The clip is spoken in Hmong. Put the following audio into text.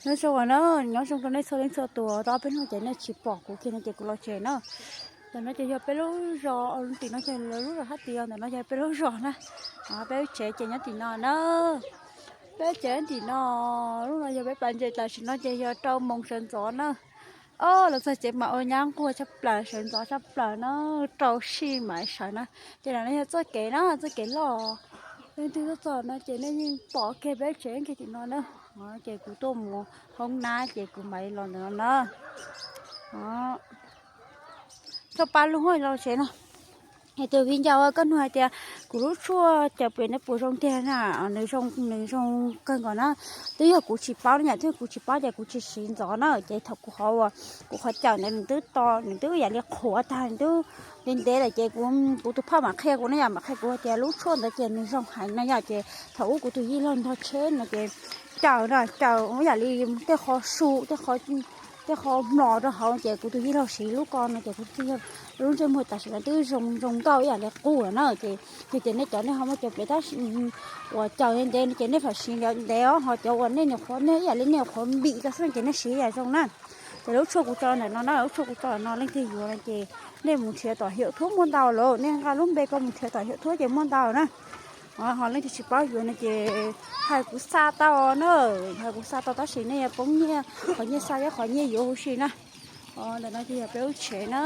Nyob zoo na, nyob zoo rau nej txhua leej txhua tus, tau ob peb hnub ces nej tsis pom kuv kiag no ces kuv los tsev na. Ntawm no ces yog peb lub zos, tim no ces lawv lub zos hab tis, ntawm no yog peb lub zos na. Peb lub tsev ces nyob tim no na. Peb tsev nyob tim no, lub no yog peb pas ntses, tam sim no ces yog rau moos sawv ntxov na. Os, los txog tsev mas ua nyab nquag tshaj plaws, sawv ntxov tshaj plaws na, rau sij mas sawv na. Ces no yog txoj kev na, txoj kev loj. Leej twg tuaj txog no ces nej yeej pom kiag peb tsev kiag tim no na. Ces kuv tuaj mus hoob nab ces kuv mam li los ntawm no na. Txog pab lub hoob los tsev no. Es tus viv ncaus koj nug hais tias kuv lub tshuaj cawm pem no puas zoo tiag na? Nws zoo, nws zoo kawg nkaus na. Twb yog kuv tsis paub no yom, twb yog kuv tsis paub ces kuv tsis siv ntxov na. Ces thaum kuv qhov, kuv qhov cawm ntawd nws twb to, nws twb yam li qhuav tag, nws twb ntev ntev lawm ces kuv, kuv tus phauj mam qhia kuv na yom, mam qhia kuv tias lub tshuaj ntawd ces nws zoo heev no yom. Ces thaum ub kuv tus yij laug nrog tsheb no ces cawm no, cawm ib yam li tej qho su, tej qho, tej qho mlos rau hauv ces kuv tus yij laug siv lub ko no ces kuv tus yij laug lub ntsej muag tam sim no twb zoo zoo nkauj ib yam li qub lawm na. Ces yog tias nej cov nej ho muaj cov pem tab sis uas cawm ntev ntev no ces nej fam siv ntev os, ho cov uas nej nyuam qhuav, nej ib yam li nej nyuam qhuav npim ko xwb ces nej siv ib yam zoo na. Ces lub tshuaj kuv tso ntawm no na, lub tshuaj kuv tso ntawm no leej twg yuav no ces nej mus nrhiav tom Hiệp Thuốc muaj ntau lawm, nej nqa lub npe ko mus nrhiav tom Hiệp Thuốc ces muaj ntau na. Ho leej twg tsis paub yuav no ces hais kuv xa tau na, hais kuv xa tau tab sis nej yuav poob nyiaj, qhov nyiaj xa thiab qhov nyiaj yuav huv si na. Ntawm no ces yog peb lub tsev na.